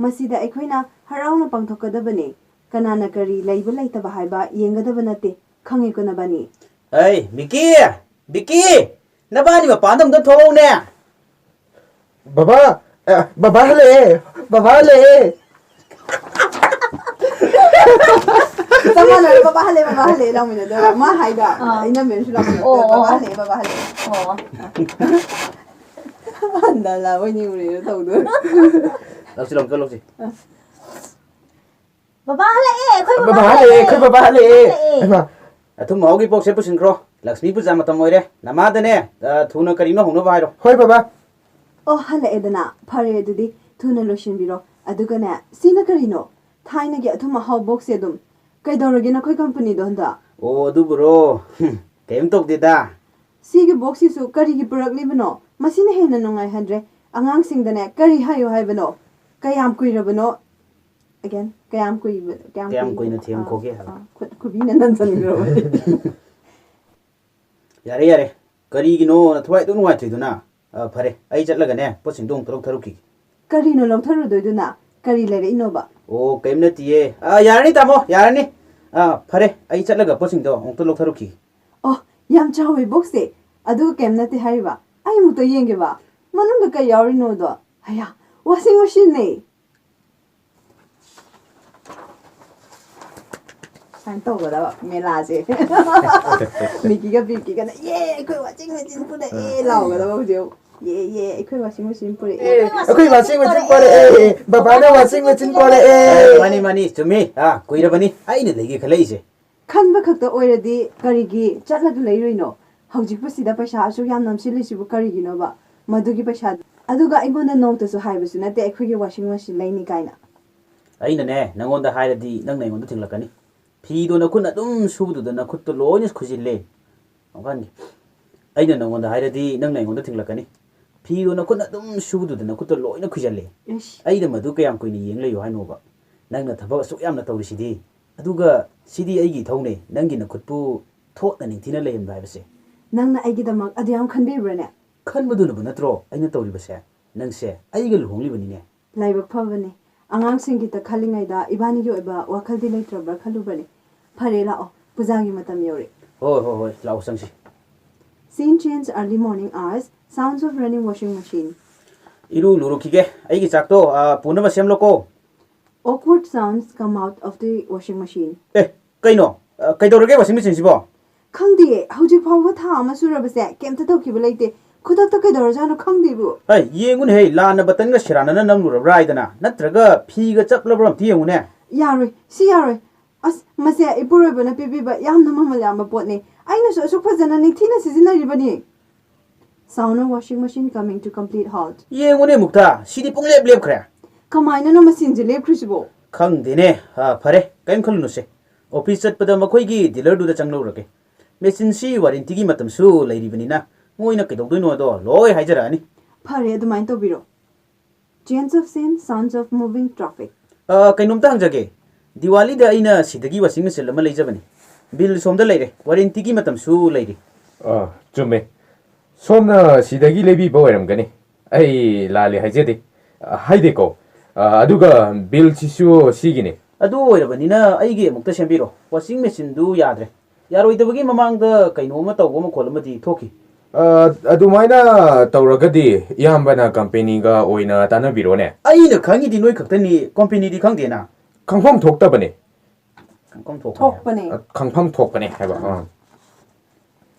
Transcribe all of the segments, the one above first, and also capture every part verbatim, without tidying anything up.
ꯃꯁꯤꯗ ꯑꯩꯈꯣꯏꯅ ꯍꯔꯥꯎꯅ ꯄꯥꯡꯊꯣꯛꯀꯗꯕꯅꯤ꯫ ꯀꯅꯥꯅ ꯀꯔꯤ ꯂꯩꯕ ꯂꯩꯇꯕ ꯍꯥꯏꯕ ꯌꯦꯡꯒꯗꯕ ꯅꯠꯇꯦ꯫ ꯈꯪꯉꯦꯀꯣ ꯅꯕꯥꯅꯤ? ꯑꯩ, ꯕꯤꯀꯤ! ꯕꯤꯀꯤ! ꯅꯕꯥꯅꯤ ꯃꯄꯥꯟꯗ ꯑꯝꯇ ꯊꯣꯛꯂꯛꯎꯅꯦ꯫ ꯕꯕꯥ! ꯑ, ꯕꯕꯥ ꯍꯜꯂꯛꯑꯦ! ꯕꯕꯥ ꯍꯜꯂꯛꯑꯦ! ꯆꯞ ꯃꯥꯟꯅꯔꯦ, "ꯕꯕꯥ ꯍꯜꯂꯛꯑꯦ, ꯕꯕꯥ ꯍꯜꯂꯛꯑꯦ" ꯂꯥꯎꯃꯤꯟꯅꯗꯣꯏꯕ꯫ ꯃꯥ ꯍꯥꯏꯗꯣ, ꯑꯥ꯫ ꯏꯅꯝꯃꯦꯅꯁꯨ ꯂꯥꯎꯃꯤꯟꯅꯗꯣꯏꯕ, ꯑꯣ, ꯑꯣ꯫ "ꯕꯕꯥ ꯍꯜꯂꯛꯑꯦ, ꯕꯕꯥ ꯍꯜꯂꯛꯑꯦ"꯫ ꯑꯣ꯫ ꯍꯟꯗ ꯂꯥ ꯑꯣꯏꯅꯤ ꯎꯔꯦꯅ ꯇꯧꯗꯣꯏ꯫ ꯂꯧꯁꯤ, ꯂꯧꯁꯤ, ꯂꯧꯁꯤ꯫ ꯕꯕꯥ ꯍꯜꯂꯛꯑꯦ, ꯑꯩꯈꯣꯏ ꯕꯕꯥ ꯕꯕꯥ ꯍꯜꯂꯛꯑꯦ, ꯍꯜꯂꯛꯑꯦ꯫ ꯑꯩꯈꯣꯏ ꯕꯕꯥ ꯍꯜꯂꯛꯑꯦ꯫ ꯍꯜꯂꯛꯑꯦ꯫ ꯍꯩꯃꯥ꯫ ꯑꯊꯨꯝ ꯑꯍꯥꯎꯒꯤ ꯕꯣꯛꯁꯁꯦ ꯄꯨꯁꯤꯟꯈ꯭ꯔꯣ꯫ ꯂꯛꯁꯃꯤ ꯄꯨꯖꯥ ꯃꯇꯝ ꯑꯣꯏꯔꯦ꯫ ꯅꯃꯥꯗꯅꯦ, ꯑ, ꯊꯨꯅ ꯀꯔꯤꯅꯣ ꯍꯧꯅꯕ ꯍꯥꯏꯔꯣ꯫ ꯍꯣꯏ, ꯕꯕꯥ꯫ ꯑꯣ, ꯍꯜꯂꯛꯑꯦꯗꯅ꯫ ꯐꯔꯦ, ꯑꯗꯨꯗꯤ ꯊꯨꯅ ꯂꯣꯏꯁꯤꯟꯕꯤꯔꯣ꯫ ꯑꯗꯨꯒꯅꯦ, ꯁꯤꯅ ꯀꯔꯤꯅꯣ? ꯊꯥꯏꯅꯒꯤ ꯑꯊꯨꯝ ꯑꯍꯥꯎ ꯕꯣꯛꯁꯁꯦ ꯑꯗꯨꯝ꯫ ꯀꯩꯗꯧꯔꯒꯦ ꯅꯈꯣꯏ ꯀꯝꯄꯅꯤꯗꯣ ꯍꯟꯗꯛ? ꯑꯣ, ꯑꯗꯨꯕꯨꯔꯣ? ꯀꯩꯝ ꯇꯧꯗꯦꯗ꯫ ꯁꯤꯒꯤ ꯕꯣꯛꯁꯁꯤꯁꯨ ꯀꯔꯤꯒꯤ ꯄꯨꯔꯛꯂꯤꯕꯅꯣ? ꯃꯁꯤꯅ ꯍꯦꯟꯅ ꯅꯨꯡꯉꯥꯏꯍꯟꯗ꯭ꯔꯦ꯫ ꯑꯉꯥꯡꯁꯤꯡꯗꯅꯦ ꯀꯔꯤ ꯍꯥꯏꯌꯨ ꯍꯥꯏꯕꯅꯣ? ꯀꯌꯥꯝ ꯀꯨꯏꯔꯕꯅꯣ? Again, ꯀꯌꯥꯝ ꯀꯨꯏꯕ-, ꯀꯌꯥꯝ ꯀꯌꯥꯝ ꯀꯨꯏꯕ-, ꯀꯨꯏꯅ ꯊꯦꯝꯈꯣꯒꯦ ꯑꯥ, ꯍꯥꯏꯕ? ꯑꯥ, ꯈꯨꯠ, ꯈꯨꯕꯤꯅ ꯅꯟꯁꯤꯟꯈ꯭ꯔꯕꯅꯦ꯫ ꯌꯥꯔꯦ, ꯌꯥꯔꯦ꯫ ꯀꯔꯤꯒꯤꯅꯣ ꯅꯊꯋꯥꯏ ꯑꯗꯨꯛ ꯅꯨꯡꯉꯥꯏꯇ꯭ꯔꯤꯗꯨꯅ? ꯑ, ꯐꯔꯦ, ꯑꯩ ꯆꯠꯂꯒꯅꯦ, ꯄꯣꯠꯁꯤꯡꯗꯣ ꯑꯃꯨꯛꯇ ꯂꯧꯊꯔꯨꯈꯤꯒꯦ꯫ ꯀꯔꯤꯅꯣ ꯂꯧꯊꯔꯨꯗꯣꯏꯗꯨꯅ? ꯀꯔꯤ ꯂꯩꯔꯛꯏꯅꯣꯕ? ꯑꯣ, ꯀꯩꯝ ꯅꯠꯇꯤꯌꯦ꯫ ꯑ, ꯌꯥꯔꯅꯤ, ꯇꯥꯃꯣ, ꯌꯥꯔꯅꯤ꯫ ꯑ, ꯐꯔꯦ, ꯑꯩ ꯆꯠꯂꯒ ꯄꯣꯠꯁꯤꯡꯗꯣ ꯑꯃꯨꯛꯇ ꯂꯧꯊꯔꯨꯈꯤꯒꯦ꯫ ꯑꯣ, ꯌꯥꯝ ꯆꯥꯎꯋꯤ ꯕꯣꯛꯁꯁꯦ꯫ ꯑꯗꯨꯒ ꯀꯩꯝ ꯅꯠꯇꯦ ꯍꯥꯏꯔꯤꯕ? ꯑꯩ ꯑꯃꯨꯛꯇ ꯌꯦꯡꯒꯦꯕ꯫ ꯃꯅꯨꯡꯗ ꯀꯩ ꯌꯥꯎꯔꯤꯅꯣꯗꯣ? ꯍꯌꯥ, washing machineꯅꯦ꯫ ꯁꯨꯃꯥꯏꯅ ꯇꯧꯒꯗꯕ ꯃꯦꯂꯥꯁꯦ꯫ ꯃꯤꯀꯤꯒ ꯄꯤꯀꯤꯒꯅ, "ꯌꯦ, ꯑꯩꯈꯣꯏ washing machine ꯄꯨꯔꯛꯑꯦ" ꯂꯥꯎꯒꯗꯕ ꯍꯧꯖꯤꯛ ꯑꯃꯨꯛ꯫ "ꯌꯦ, ꯌꯦ, ꯑꯩꯈꯣꯏ washing machine ꯄꯨꯔꯛꯑꯦ"꯫ ꯑꯦ, ꯑꯩꯈꯣꯏ washing machine ꯄꯨꯔꯛꯑꯦ꯫ ꯕꯕꯥꯅ washing machine ꯄꯨꯔꯛꯑꯦ꯫ ꯑꯦ, ꯃꯥꯅꯤ, ꯃꯥꯅꯤ, ꯆꯨꯝꯃꯤ꯫ ꯑꯥ, ꯀꯨꯏꯔꯕꯅꯤ ꯑꯩꯅ ꯂꯩꯒꯦ ꯈꯜꯂꯛꯏꯁꯦ꯫ ꯈꯟꯕ ꯈꯛꯇ ꯑꯣꯏꯔꯗꯤ ꯀꯔꯤꯒꯤ ꯆꯠꯂꯒ ꯂꯩꯔꯨꯏꯅꯣ? ꯍꯧꯖꯤꯛꯄꯨ ꯁꯤꯗ ꯄꯩꯁꯥ ꯑꯁꯨꯛ ꯌꯥꯝ ꯅꯝꯁꯤꯜꯂꯤꯁꯤꯕꯨ ꯀꯔꯤꯒꯤꯅꯣꯕ? ꯃꯗꯨꯒꯤ ꯄꯩꯁꯥ, ꯑꯗꯨꯒ ꯑꯩꯉꯣꯟꯗ ꯅꯣꯡꯇꯁꯨ ꯍꯥꯏꯕꯁꯨ ꯅꯠꯇꯦ ꯑꯩꯈꯣꯏꯒꯤ washing machine ꯂꯩꯅꯤ ꯀꯥꯏꯅ꯫ ꯑꯩꯅꯅꯦ, ꯅꯪꯉꯣꯟꯗ ꯍꯥꯏꯔꯗꯤ ꯅꯪꯅ ꯑꯩꯉꯣꯟꯗ ꯊꯤꯡꯂꯛꯀꯅꯤ꯫ ꯐꯤꯗꯣ ꯅꯈꯨꯠꯅ ꯑꯗꯨꯝ ꯁꯨꯕꯗꯨꯗ ꯅꯈꯨꯠꯇꯣ ꯂꯣꯏꯅ ꯈꯨꯖꯤꯜꯂꯦ꯫ ꯑꯃꯨꯛꯀ ꯍꯟꯒꯦ꯫ ꯑꯩꯅ ꯅꯪꯉꯣꯟꯗ ꯍꯥꯏꯔꯗꯤ ꯅꯪꯅ ꯑꯩꯉꯣꯟꯗ ꯊꯤꯡꯂꯛꯀꯅꯤ꯫ ꯐꯤꯗꯣ ꯅꯈꯨꯠꯅ ꯑꯗꯨꯝ ꯁꯨꯕꯗꯨꯗ ꯅꯈꯨꯠꯇꯣ ꯂꯣꯏꯅ ꯈꯨꯖꯜꯂꯦ꯫ ꯏꯁ꯫ ꯑꯩꯅ ꯃꯗꯨ ꯀꯌꯥꯝ ꯀꯨꯏꯅ ꯌꯦꯡ ꯂꯩꯌꯣ ꯍꯥꯏꯅꯣꯕ? ꯅꯪꯅ ꯊꯕꯛ ꯑꯁꯨꯛ ꯌꯥꯝꯅ ꯇꯧꯔꯤꯁꯤꯗꯤ꯫ ꯑꯗꯨꯒ ꯁꯤꯗꯤ ꯑꯩꯒꯤ ꯏꯊꯧꯅꯦ, ꯅꯪꯒꯤ ꯅꯈꯨꯠꯄꯨ ꯊꯣꯠꯅ ꯅꯤꯡꯊꯤꯅ ꯂꯩꯍꯟꯕ ꯍꯥꯏꯕꯁꯦ꯫ ꯅꯪꯅ ꯑꯩꯒꯤꯗꯃꯛ ꯑꯗꯨ ꯌꯥꯝ ꯈꯟꯕꯤꯕ꯭ꯔꯥꯅꯦ? ꯈꯟꯕꯗꯨꯅꯕꯨ ꯅꯠꯇ꯭ꯔꯣ ꯑꯩꯅ ꯇꯧꯔꯤꯕꯁꯦ? ꯅꯪꯁꯦ ꯑꯩꯒ ꯂꯨꯍꯣꯡꯂꯤꯕꯅꯤꯅꯦ꯫ ꯂꯥꯏꯕꯛ ꯐꯕꯅꯦ꯫ ꯑꯉꯥꯡꯁꯤꯡꯒꯤꯇ ꯈꯜꯂꯤꯉꯩꯗ ꯏꯕꯥꯅꯤꯒꯤ ꯑꯣꯏꯕ ꯋꯥꯈꯜꯗꯤ ꯂꯩꯇ꯭ꯔꯕ꯭ꯔꯥ ꯈꯜꯂꯨꯕꯅꯦ꯫ ꯐꯔꯦ, ꯂꯥꯛꯑꯣ, ꯄꯨꯖꯥꯒꯤ ꯃꯇꯝ ꯌꯧꯔꯦ꯫ ꯍꯣꯏ ꯍꯣꯏ ꯍꯣꯏ, ꯂꯥꯛꯑꯣ, ꯆꯪꯁꯤ꯫ Scene change, early morning hours, sounds of running washing machine. ꯏꯔꯨ ꯂꯨꯔꯨꯈꯤꯒꯦ꯫ ꯑꯩꯒꯤ ꯆꯥꯛꯇꯣ, ꯑ, ꯄꯨꯅꯕ ꯁꯦꯝꯂꯣꯀꯣ꯫ Awkward sounds come out of the washing machine. ꯑꯦ, ꯀꯩꯅꯣ? ꯑ, ꯀꯩꯗꯧꯔꯒꯦ ꯋꯥꯁꯤꯡ ꯃꯦꯆꯤꯟꯁꯤꯕꯣ? ꯈꯪꯗꯤꯌꯦ, ꯍꯧꯖꯤꯛ ꯐꯥꯎꯕ ꯊꯥ ꯑꯃ ꯁꯨꯔꯕꯁꯦ ꯀꯩꯝꯇ ꯇꯧꯈꯤꯕ ꯂꯩꯇꯦ꯫ ꯈꯨꯗꯛꯇ ꯀꯩꯗꯧꯔꯖꯥꯠꯅꯣ ꯈꯪꯗꯦꯕꯨ꯫ ꯍꯩ, ꯌꯦꯡꯉꯨꯅꯦꯍꯦ, ꯂꯥꯟꯅ ꯕꯇꯟꯒ ꯁꯦꯔꯥꯟꯅꯅ ꯅꯝꯂꯨꯔꯕ꯭ꯔꯥ ꯍꯥꯏꯗꯅ? ꯅꯠꯇ꯭ꯔꯒ ꯐꯤꯒ ꯆꯞꯂꯕ꯭ꯔꯥ ꯑꯝꯇ ꯌꯦꯡꯉꯨꯅꯦ꯫ ꯌꯥꯔꯣꯏ, ꯁꯤ ꯌꯥꯔꯣꯏ꯫ ꯑꯁ, ꯃꯁꯦ ꯏꯄꯨꯔꯣꯏꯕꯅ ꯄꯤꯕꯤꯕ ꯌꯥꯝꯅ ꯃꯃꯜ ꯌꯥꯝꯕ ꯄꯣꯠꯅꯦ꯫ ꯑꯩꯅꯁꯨ ꯑꯁꯨꯛ ꯐꯖꯅ ꯅꯤꯡꯊꯤꯅ ꯁꯤꯖꯤꯟꯅꯔꯤꯕꯅꯤ꯫ Sound of washing machine coming to complete halt. ꯌꯦꯡꯉꯨꯅꯦ ꯃꯨꯛꯇꯥ, ꯁꯤꯗꯤ ꯄꯨꯡꯂꯦꯞ ꯂꯦꯞꯈ꯭ꯔꯦ꯫ ꯀꯃꯥꯏꯅꯅꯣ ꯃꯁꯤꯟꯁꯦ ꯂꯦꯞꯈ꯭ꯔꯤꯁꯤꯕꯣ? ꯈꯪꯗꯦꯅꯦ꯫ ꯑ, ꯐꯔꯦ, ꯀꯔꯤꯝ ꯈꯜꯂꯨꯅꯨꯁꯦ꯫ ꯑꯣꯐꯤꯁ ꯆꯠꯄꯗ ꯃꯈꯣꯏꯒꯤ ꯗꯤꯂꯔꯗꯨꯗ ꯆꯪꯂꯧꯔꯒꯦ꯫ ꯃꯦꯆꯤꯟꯁꯤ ꯋꯥꯔꯦꯟꯇꯤꯒꯤ ꯃꯇꯝꯁꯨ ꯂꯩꯔꯤꯕꯅꯤꯅ ꯃꯣꯏꯅ ꯀꯩꯗꯧꯗꯣꯏꯅꯣꯗꯣ ꯂꯣꯏ ꯍꯥꯏꯖꯔꯛꯑꯅꯤ꯫ ꯐꯔꯦ, ꯑꯗꯨꯃꯥꯏꯅ ꯇꯧꯕꯤꯔꯣ꯫ Change of scene, sounds of moving traffic. ꯑ, ꯀꯩꯅꯣꯝꯇ ꯍꯪꯖꯒꯦ꯫ ꯗꯤꯋꯥꯂꯤꯗ ꯑꯩꯅ ꯁꯤꯗꯒꯤ ꯋꯥꯁꯤꯡ ꯃꯦꯆꯤꯟ ꯑꯃ ꯂꯩꯖꯕꯅꯤ꯫ ꯕꯤꯜ ꯁꯣꯝꯗ ꯂꯩꯔꯦ, ꯋꯥꯔꯦꯟꯇꯤꯒꯤ ꯃꯇꯝꯁꯨ ꯂꯩꯔꯤ꯫ ꯑꯥ, ꯆꯨꯝꯃꯦ꯫ ꯁꯣꯝꯅ ꯁꯤꯗꯒꯤ ꯂꯩꯕꯤꯕ ꯑꯣꯏꯔꯝꯒꯅꯤ꯫ ꯑꯩ ꯂꯥꯜꯂꯦ ꯍꯥꯏꯖꯗꯦ꯫ ꯑ, ꯍꯥꯏꯗꯦꯀꯣ꯫ ꯑ, ꯑꯗꯨꯒ ꯕꯤꯜꯁꯤꯁꯨ ꯁꯤꯒꯤꯅꯤ꯫ ꯑꯗꯨ ꯑꯣꯏꯔꯕꯅꯤꯅ ꯑꯩꯒꯤ ꯑꯃꯨꯛꯇ ꯁꯦꯝꯕꯤꯔꯣ꯫ ꯋꯥꯁꯤꯡ ꯃꯦꯆꯤꯟꯗꯨ ꯌꯥꯗ꯭ꯔꯦ꯫ ꯌꯥꯔꯣꯏꯗꯕꯒꯤ ꯃꯃꯥꯡꯗ ꯀꯩꯅꯣꯝꯃ ꯇꯧꯕ ꯃꯈꯣꯜ ꯑꯃꯗꯤ ꯊꯣꯛꯈꯤ꯫ ꯑ, ꯑꯗꯨꯃꯥꯏꯅ ꯇꯧꯔꯒꯗꯤ ꯏꯌꯥꯝꯕꯅ ꯀꯝꯄꯦꯅꯤꯒ ꯑꯣꯏꯅ ꯇꯥꯟꯅꯕꯤꯔꯣꯅꯦ꯫ ꯑꯩꯅ ꯈꯪꯉꯤꯗꯤ ꯅꯣꯏ ꯈꯛꯇꯅꯤ, ꯀꯝꯄꯦꯅꯤꯗꯤ ꯈꯪꯗꯦꯅ꯫ ꯈꯪꯐꯝ ꯊꯣꯛꯇꯕꯅꯦ꯫ ꯈꯪꯐꯝ ꯊꯣꯛꯄꯅꯦ꯫ ꯊꯣꯛꯄꯅꯦ꯫ ꯑ, ꯈꯪꯐꯝ ꯊꯣꯛꯄꯅꯦ ꯍꯥꯏꯕ꯫ ꯑꯥ꯫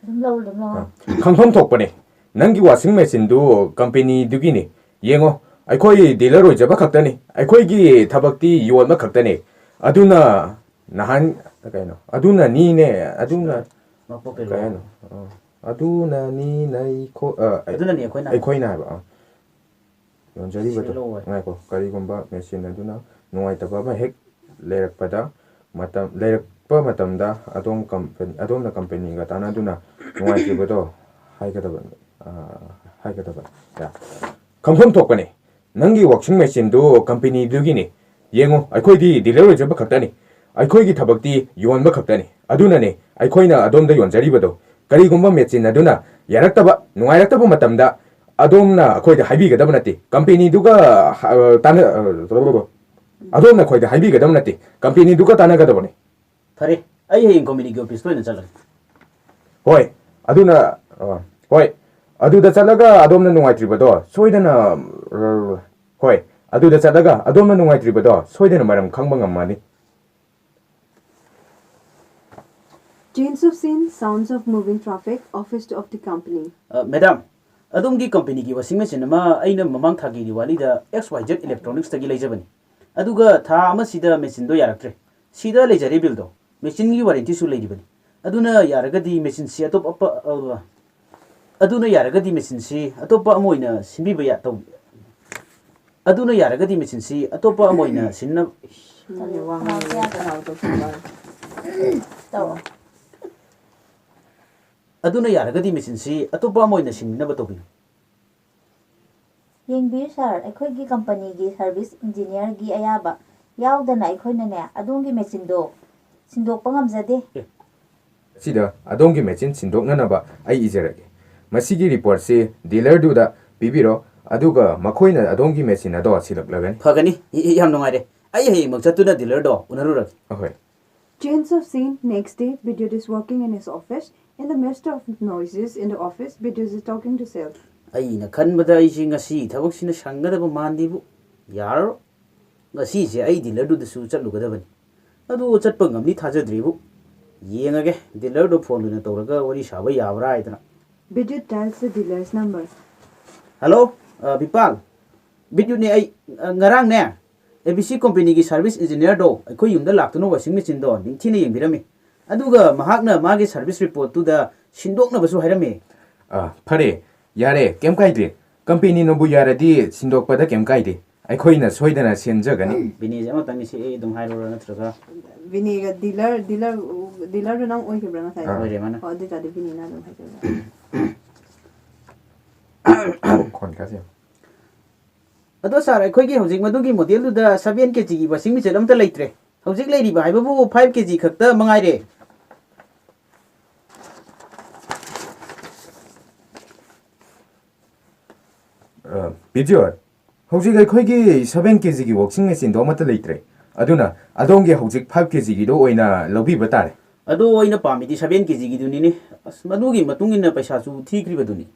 ꯑꯗꯨꯝ ꯂꯧꯔꯣ, ꯑꯗꯨꯝ ꯂꯧꯔꯣ꯫ ꯈꯪꯐꯝ ꯊꯣꯛꯄꯅꯦ꯫ ꯅꯪꯒꯤ ꯋꯥꯁꯤꯡ ꯃꯦꯆꯤꯟꯗꯨ ꯀꯝꯄꯦꯅꯤꯗꯨꯒꯤꯅꯤ꯫ ꯌꯦꯡꯉꯣ, ꯑꯩꯈꯣꯏ ꯗꯤꯂꯔ ꯑꯣꯏꯖꯕ ꯈꯛꯇꯅꯤ꯫ ꯑꯩꯈꯣꯏꯒꯤ ꯊꯕꯛꯇꯤ ꯌꯣꯟꯕ ꯈꯛꯇꯅꯤ꯫ ꯑꯗꯨꯅ ꯅꯍꯥꯟ, ꯀꯩꯅꯣ, ꯑꯗꯨꯅꯅꯤꯅꯦ, ꯑꯗꯨꯅ, ꯃꯄꯣꯛ ꯀꯩꯅꯣ? ꯀꯩ ꯍꯥꯏꯅꯣ? ꯑ, ꯑꯗꯨꯅꯅꯤ ꯅꯩꯈꯣ-, ꯑ, ꯑꯗꯨꯅꯅꯤ ꯑꯩꯈꯣꯏꯅ ꯑꯩꯈꯣꯏꯅ ꯍꯥꯏꯕ꯫ ꯑ꯫ ꯌꯣꯟꯖꯔꯤꯕꯗꯣ꯫ ꯁꯤꯗ ꯂꯧ ꯍꯥꯏ꯫ ꯉꯥꯏꯈꯣ, ꯀꯔꯤꯒꯨꯝꯕ ꯃꯦꯆꯤꯟ ꯑꯗꯨꯅ ꯅꯨꯡꯉꯥꯏꯇꯕ ꯑꯃ ꯍꯦꯛ ꯂꯩꯔꯛꯄꯗ, ꯃꯇꯝ, ꯂꯩꯔꯛꯄ ꯃꯇꯝꯗ ꯑꯗꯣꯝ ꯀꯝꯄꯅꯤ, ꯑꯗꯣꯝꯅ ꯀꯝꯄꯅꯤꯒ ꯇꯥꯟꯅꯗꯨꯅ ꯅꯨꯡꯉꯥꯏꯇ꯭ꯔꯤꯕꯗꯣ ꯍꯥꯏꯒꯗꯕꯅꯤ, ꯑ, ꯍꯥꯏꯒꯗꯕ꯫ ꯌꯥ꯫ ꯈꯪꯐꯝ ꯊꯣꯛꯄꯅꯤ꯫ ꯅꯪꯒꯤ ꯋꯥꯁꯤꯡ ꯃꯦꯆꯤꯟꯗꯨ ꯀꯝꯄꯅꯤꯗꯨꯒꯤꯅꯤ꯫ ꯌꯦꯡꯉꯨ, ꯑꯩꯈꯣꯏꯗꯤ ꯗꯤꯂꯔ ꯑꯣꯏꯖꯕ ꯈꯛꯇꯅꯤ꯫ ꯑꯩꯈꯣꯏꯒꯤ ꯊꯕꯛꯇꯤ ꯌꯣꯟꯕ ꯈꯛꯇꯅꯤ꯫ ꯑꯗꯨꯅꯅꯤ ꯑꯩꯈꯣꯏꯅ ꯑꯗꯣꯝꯗ ꯌꯣꯟꯖꯔꯤꯕꯗꯣ꯫ ꯀꯔꯤꯒꯨꯝꯕ ꯃꯦꯆꯤꯟ ꯑꯗꯨꯅ ꯌꯥꯔꯛꯇꯕ, ꯅꯨꯡꯉꯥꯏꯔꯛꯇꯕ ꯃꯇꯝꯗ ꯑꯗꯣꯝꯅ ꯑꯩꯈꯣꯏꯗ ꯍꯥꯏꯕꯤꯒꯗꯕ ꯅꯠꯇꯦ꯫ ꯀꯝꯄꯦꯅꯤꯗꯨꯒ, ꯑ, ꯇꯥꯟꯅ-, ꯑ, ꯑꯗꯣꯝꯅ ꯑꯩꯈꯣꯏꯗ ꯍꯥꯏꯕꯤꯒꯗꯕ ꯅꯠꯇꯦ, ꯀꯝꯄꯦꯅꯤꯗꯨꯒ ꯇꯥꯟꯅꯒꯗꯕꯅꯤ꯫ ꯐꯔꯦ, ꯑꯩ ꯍꯌꯦꯡ ꯀꯝꯄꯦꯅꯤꯒꯤ ꯑꯣꯐꯤꯁꯇ ꯑꯣꯏꯅ ꯆꯠꯂꯒꯦ꯫ ꯍꯣꯏ, ꯑꯗꯨꯅ, ꯑ, ꯍꯣꯏ, ꯑꯗꯨꯗ ꯆꯠꯂꯒ ꯑꯗꯣꯝꯅ ꯅꯨꯡꯉꯥꯏꯇ꯭ꯔꯤꯕꯗꯣ ꯁꯣꯏꯗꯅ, ꯑ, ꯍꯣꯏ, ꯑꯗꯨꯗ ꯆꯠꯂꯒ ꯑꯗꯣꯝꯅ ꯅꯨꯡꯉꯥꯏꯇ꯭ꯔꯤꯕꯗꯣ ꯁꯣꯏꯗꯅ ꯃꯔꯝ ꯈꯪꯕ ꯉꯝꯃꯅꯤ꯫ Change of scene, sounds of moving traffic, office of the company. ꯑ, ꯃꯦꯗꯥꯝ, ꯑꯗꯣꯝꯒꯤ ꯀꯝꯄꯦꯅꯤꯒꯤ ꯋꯥꯁꯤꯡ ꯃꯦꯆꯤꯟ ꯑꯃ ꯑꯩꯅ ꯃꯃꯥꯡ ꯊꯥꯒꯤ ꯗꯤꯋꯥꯂꯤꯗ X Y Z Electronicsꯇꯒꯤ ꯂꯩꯖꯕꯅꯤ꯫ ꯑꯗꯨꯒ ꯊꯥ ꯑꯃꯁꯤꯗ ꯃꯦꯆꯤꯟꯗꯣ ꯌꯥꯔꯛꯇ꯭ꯔꯦ꯫ ꯁꯤꯗ ꯂꯩꯖꯔꯦ ꯕꯤꯜꯗꯣ꯫ ꯃꯦꯆꯤꯟꯒꯤ ꯋꯥꯔꯦꯟꯇꯤꯁꯨ ꯂꯩꯔꯤꯕꯅꯤ꯫ ꯑꯗꯨꯅ ꯌꯥꯔꯒꯗꯤ ꯃꯦꯆꯤꯟꯁꯤ ꯑꯇꯣꯞ-, ꯑꯄ-, ꯑ, ꯑꯗꯨꯅ ꯌꯥꯔꯒꯗꯤ ꯃꯦꯆꯤꯟꯁꯤ ꯑꯇꯣꯞꯄ ꯑꯃ ꯑꯣꯏꯅ ꯁꯤꯟꯕꯤꯕ ꯌꯥ-, ꯇꯧ-, ꯑꯗꯨꯅ ꯌꯥꯔꯒꯗꯤ ꯃꯦꯆꯤꯟꯁꯤ ꯑꯇꯣꯞꯄ ꯑꯃ ꯑꯣꯏꯅ ꯁꯤꯟꯅ-, ꯅꯪꯅ ꯋꯥ ꯉꯥꯡꯕꯗ ꯈꯅꯥꯎ ꯇꯧꯁꯤꯟꯕ꯫ ꯇꯧꯔꯣ꯫ ꯑꯗꯨꯅ ꯌꯥꯔꯒꯗꯤ ꯃꯦꯆꯤꯟꯁꯤ ꯑꯇꯣꯞꯄ ꯑꯃ ꯑꯣꯏꯅ ꯁꯤꯟꯅꯕ ꯇꯧꯕꯤꯌꯨ꯫ ꯌꯦꯡꯕꯤꯌꯨ ꯁꯥꯔ, ꯑꯩꯈꯣꯏꯒꯤ ꯀꯝꯄꯅꯤꯒꯤ ꯁꯔꯚꯤꯁ ꯏꯟꯖꯤꯅꯤꯌꯔꯒꯤ ꯑꯌꯥꯕ ꯌꯥꯎꯗꯅ ꯑꯩꯈꯣꯏꯅꯅꯦ, ꯑꯗꯣꯝꯒꯤ ꯃꯦꯆꯤꯟꯗꯣ ꯁꯤꯟꯗꯣꯛꯄ ꯉꯝꯖꯗꯦ꯫ ꯑꯦ꯫ ꯁꯤꯗ ꯑꯗꯣꯝꯒꯤ ꯃꯦꯆꯤꯟ ꯁꯤꯟꯗꯣꯛꯅꯅꯕ ꯑꯩ ꯏꯖꯔꯒꯦ꯫ ꯃꯁꯤꯒꯤ ꯔꯤꯄꯣꯔꯠꯁꯤ ꯗꯤꯂꯔꯗꯨꯗ ꯄꯤꯕꯤꯔꯣ, ꯑꯗꯨꯒ ꯃꯈꯣꯏꯅ ꯑꯗꯣꯝꯒꯤ ꯃꯦꯆꯤꯟ ꯑꯗꯣ ꯁꯤꯜꯂꯛꯂꯒꯅꯤ꯫ ꯐꯒꯅꯤ꯫ ꯏ-, ꯏ-, ꯌꯥꯝ ꯅꯨꯡꯉꯥꯏꯔꯦ꯫ ꯑꯩ ꯍꯌꯦꯡꯃꯛ ꯆꯠꯇꯨꯅ ꯗꯤꯂꯔꯗꯣ ꯎꯅꯔꯨꯔꯒꯦ꯫ ꯑꯍꯣꯏ꯫ Change of scene, next day, Bidyut is working in his office. In the midst of noises in the office, Bidyut is talking to self. ꯑꯩꯅ ꯈꯟꯕꯗ ꯑꯩꯁꯤ ꯉꯁꯤ ꯊꯕꯛꯁꯤꯅ ꯁꯪꯒꯗꯕ ꯃꯥꯟꯗꯦꯕꯨ꯫ ꯌꯥꯔꯔꯣꯏ꯫ ꯉꯁꯤꯁꯦ ꯑꯩ ꯗꯤꯂꯔꯗꯨꯗꯁꯨ ꯆꯠꯂꯨꯒꯗꯕꯅꯤ꯫ ꯑꯗꯨ ꯆꯠꯄ ꯉꯝꯅꯤ ꯊꯥꯖꯗ꯭ꯔꯤꯕꯨ꯫ ꯌꯦꯡꯉꯒꯦ, ꯗꯤꯂꯔꯗꯣ ꯐꯣꯟ ꯑꯣꯏꯅ ꯇꯧꯔꯒ ꯋꯥꯔꯤ ꯁꯥꯕ ꯌꯥꯕ꯭ꯔꯥ ꯍꯥꯏꯗꯅ꯫ Bidyut dials the dealer's number. Hello, ꯑ, ꯕꯤꯄꯥꯜ꯫ ꯕꯤꯗ꯭ꯌꯨꯠꯅꯦ ꯑꯩ꯫ ꯑ, ꯉꯔꯥꯡꯅꯦ, ꯑꯦ ꯕꯤ ꯁꯤ ꯀꯣꯝꯄꯦꯅꯤꯒꯤ ꯁꯥꯔꯚꯤꯁ ꯏꯟꯖꯤꯅꯤꯌꯔꯗꯣ ꯑꯩꯈꯣꯏ ꯌꯨꯝꯗ ꯂꯥꯛꯇꯨꯅ ꯋꯥꯁꯤꯡ ꯃꯦꯆꯤꯟꯗꯣ ꯅꯤꯡꯊꯤꯅ ꯌꯦꯡꯕꯤꯔꯝꯃꯤ꯫ ꯑꯗꯨꯒ ꯃꯍꯥꯛꯅ ꯃꯥꯒꯤ ꯁꯥꯔꯚꯤꯁ ꯔꯤꯄꯣꯔꯠꯇꯨꯗ ꯁꯤꯟꯗꯣꯛꯅꯕꯁꯨ ꯍꯥꯏꯔꯝꯃꯤ꯫ ꯑ, ꯐꯔꯦ, ꯌꯥꯔꯦ, ꯀꯩꯝ ꯀꯥꯏꯗꯦ꯫ ꯀꯝꯄꯦꯅꯤꯅꯕꯨ ꯌꯥꯔꯗꯤ ꯁꯤꯟꯗꯣꯛꯄꯗ ꯀꯩꯝ ꯀꯥꯏꯗꯦ꯫ ꯑꯩꯈꯣꯏꯅ ꯁꯣꯏꯗꯅ ꯁꯦꯝꯖꯒꯅꯤ꯫ ꯕꯤꯅꯦꯁꯦ ꯑꯃꯇꯪ ꯏꯆꯦ ꯑꯩ ꯑꯗꯨꯝ ꯍꯥꯏꯔꯨꯔ ꯅꯠꯇ꯭ꯔꯒ? ꯕꯤꯅꯦꯒ ꯗꯤꯂꯔ, ꯗꯤꯂꯔ, ꯗꯤꯂꯔꯗꯨ ꯅꯪ ꯑꯣꯏꯈꯤꯕ꯭ꯔꯥ ꯉꯁꯥꯏ? ꯑꯥ꯫ ꯑꯣꯏꯔꯦ ꯃꯥꯅ꯫ ꯑꯣ, ꯑꯗꯨ ꯑꯣꯏꯇꯥꯔꯗꯤ ꯕꯤꯅꯦꯅ ꯑꯗꯨꯝ ꯍꯥꯏꯖꯔꯣ꯫ ꯈꯣꯟ ꯀꯥꯁꯦ꯫ ꯑꯗꯣ ꯁꯥꯔ, ꯑꯩꯈꯣꯏꯒꯤ ꯍꯧꯖꯤꯛ ꯃꯗꯨꯒꯤ ꯃꯣꯗꯦꯜꯗꯨꯗ seven K G ꯒꯤ ꯋꯥꯁꯤꯡ ꯃꯦꯆꯤꯟ ꯑꯝꯇ ꯂꯩꯇ꯭ꯔꯦ꯫ ꯍꯧꯖꯤꯛ ꯂꯩꯔꯤꯕ ꯍꯥꯏꯕꯕꯨ five K G ꯈꯛꯇ ꯃꯉꯥꯏꯔꯦ꯫ ꯑ, ꯕꯤꯗ꯭ꯌꯨꯠ, ꯍꯧꯖꯤꯛ ꯑꯩꯈꯣꯏꯒꯤ seven K G ꯒꯤ washing machine ꯗꯣ ꯑꯃꯠꯇ ꯂꯩꯇ꯭ꯔꯦ꯫ ꯑꯗꯨꯅ ꯑꯗꯣꯝꯒꯤ ꯍꯧꯖꯤꯛ five K G ꯒꯤꯗꯣ ꯑꯣꯏꯅ ꯂꯧꯕꯤꯕ ꯇꯥꯔꯦ꯫ ꯑꯗꯣ ꯑꯩꯅ ꯄꯥꯝꯃꯤꯗꯤ seven K G ꯒꯤꯗꯨꯅꯤꯅꯦ꯫ ꯑꯁ, ꯃꯗꯨꯒꯤ ꯃꯇꯨꯡ ꯏꯟꯅ ꯄꯩꯁꯥꯁꯨ ꯊꯤꯈ꯭ꯔꯤꯕꯗꯨꯅꯤ꯫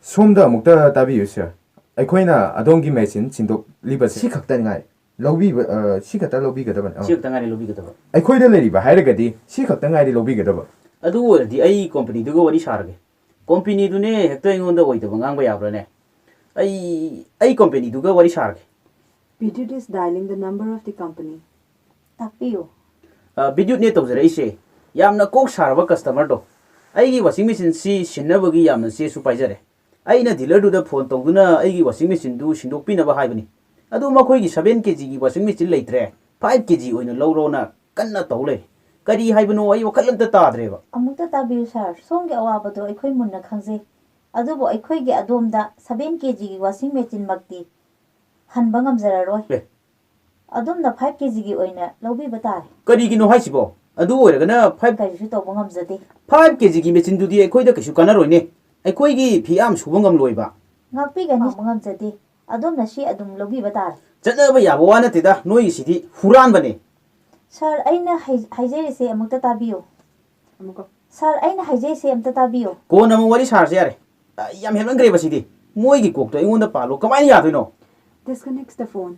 ꯁꯣꯝꯗ ꯑꯃꯨꯛꯇ ꯇꯥꯕꯤꯌꯨ, sir꯫ ꯑꯩꯈꯣꯏꯅ ꯑꯗꯣꯝꯒꯤ machine ꯁꯤꯟꯗꯣꯛꯂꯤꯕꯁꯦ ꯁꯤ ꯈꯛꯇ ꯉꯥꯏ꯫ ꯂꯧꯕꯤꯕ, ꯑ, ꯁꯤ ꯈꯛꯇ ꯂꯧꯕꯤꯒꯗꯕꯅꯤ꯫ ꯑ꯫ ꯁꯤ ꯈꯛꯇ ꯉꯥꯏꯔꯦ ꯂꯧꯕꯤꯒꯗꯕ꯫ ꯑꯩꯈꯣꯏꯗ ꯂꯩꯔꯤꯕ ꯍꯥꯏꯔꯒꯗꯤ ꯁꯤ ꯈꯛꯇ ꯉꯥꯏꯔꯦ ꯂꯧꯕꯤꯒꯗꯕ꯫ ꯑꯗꯨ ꯑꯣꯏꯔꯗꯤ ꯑꯩ company ꯗꯨꯒ ꯋꯥꯔꯤ ꯁꯥꯔꯒꯦ꯫ Company ꯗꯨꯅꯦ ꯍꯦꯛꯇ ꯑꯩꯉꯣꯟꯗ ꯑꯣꯏꯗꯕ ꯉꯥꯡꯕ ꯌꯥꯕ꯭ꯔꯥꯅꯦ? ꯑꯩ, ꯑꯩ company ꯗꯨꯒ ꯋꯥꯔꯤ ꯁꯥꯔꯒꯦ꯫ Vidyut is dialing the number of the company. ꯇꯥꯛꯄꯤꯌꯨ꯫ ꯑ, ꯕꯤꯗ꯭ꯌꯨꯠꯅꯦ ꯇꯧꯖꯔꯛꯏꯁꯦ꯫ ꯌꯥꯝꯅ ꯀꯣꯛ ꯁꯥꯔꯕ customer ꯗꯣ꯫ ꯑꯩꯒꯤ washing machine ꯁꯤ ꯁꯤꯟꯅꯕꯒꯤ ꯌꯥꯝꯅ ꯆꯦꯁꯨ ꯄꯥꯏꯖꯔꯦ꯫ ꯑꯩꯅ dealer ꯗꯨꯗ phone ꯇꯧꯗꯨꯅ ꯑꯩꯒꯤ washing machine ꯗꯨ ꯁꯤꯟꯗꯣꯛꯄꯤꯅꯕ ꯍꯥꯏꯕꯅꯤ꯫ ꯑꯗꯨ ꯃꯈꯣꯏꯒꯤ seven K G ꯒꯤ washing machine ꯂꯩꯇ꯭ꯔꯦ, five K G ꯑꯣꯏꯅ ꯂꯧꯔꯣꯅ ꯀꯟꯅ ꯇꯧ ꯂꯩꯔꯦ꯫ ꯀꯔꯤ ꯍꯥꯏꯕꯅꯣ ꯑꯩ ꯋꯥꯈꯜ ꯑꯝꯇ ꯇꯥꯗ꯭ꯔꯦꯕ꯫ ꯑꯃꯨꯛꯇ ꯇꯥꯕꯤꯌꯨ sir, ꯁꯣꯝꯒꯤ ꯑꯋꯥꯕꯗꯣ ꯑꯩꯈꯣꯏ ꯃꯨꯟꯅ ꯈꯪꯖꯩ꯫ ꯑꯗꯨꯕꯨ ꯑꯩꯈꯣꯏꯒꯤ ꯑꯗꯣꯝꯗ seven K G ꯒꯤ washing machine ꯃꯛꯇꯤ ꯍꯟꯕ ꯉꯝꯖꯔꯔꯣꯏ꯫ ꯑꯦ꯫ ꯑꯗꯣꯝꯅ five K G ꯒꯤ ꯑꯣꯏꯅ ꯂꯧꯕꯤꯕ ꯇꯥꯔꯦ꯫ ꯀꯔꯤꯒꯤꯅꯣ ꯍꯥꯏꯁꯤꯕꯣ? ꯑꯗꯨ ꯑꯣꯏꯔꯒꯅ five ꯀꯔꯤꯁꯨ ꯇꯧꯕ ꯉꯝꯖꯗꯦ꯫ Five K G ꯒꯤ machine ꯗꯨꯗꯤ ꯑꯩꯈꯣꯏꯗ ꯀꯩꯁꯨ ꯀꯥꯟꯅꯔꯣꯏꯅꯦ꯫ ꯑꯩꯈꯣꯏꯒꯤ ꯐꯤꯌꯥꯝ ꯁꯨꯕ ꯉꯝꯂꯣꯏꯕ꯫ ꯉꯥꯛꯄꯤꯒꯅꯤ꯫ ꯉꯝꯕ ꯉꯝꯖꯗꯦ꯫ ꯑꯗꯣꯝꯅ ꯁꯤ ꯑꯗꯨꯝ ꯂꯧꯕꯤꯕ ꯇꯥꯔꯦ꯫ ꯆꯠꯅꯕ ꯌꯥꯕ ꯋꯥ ꯅꯠꯇꯦꯗ, ꯅꯣꯏꯒꯤꯁꯤꯗꯤ ꯍꯨꯔꯥꯟꯕꯅꯦ꯫ Sir, ꯑꯩꯅ ꯍꯥꯏ-, ꯍꯥꯏꯖꯔꯤꯁꯦ ꯑꯃꯨꯛꯇ ꯇꯥꯕꯤꯌꯨ꯫ ꯑꯃꯨꯛꯀ꯫ Sir, ꯑꯩꯅ ꯍꯥꯏꯖꯔꯤꯁꯦ ꯑꯝꯇ ꯇꯥꯕꯤꯌꯨ꯫ ꯀꯣꯟꯅ ꯑꯃꯨꯛ ꯋꯥꯔꯤ ꯁꯥꯔꯁꯦ ꯌꯥꯔꯦ꯫ ꯑ, ꯌꯥꯝ ꯍꯦꯟꯃꯟꯈ꯭ꯔꯦꯕ ꯁꯤꯗꯤ꯫ ꯃꯣꯏꯒꯤ ꯀꯣꯛꯇꯣ ꯑꯩꯉꯣꯟꯗ ꯄꯥꯜꯂꯣ꯫ ꯀꯃꯥꯏꯅ ꯌꯥꯗꯣꯏꯅꯣ? Disconnects the phone.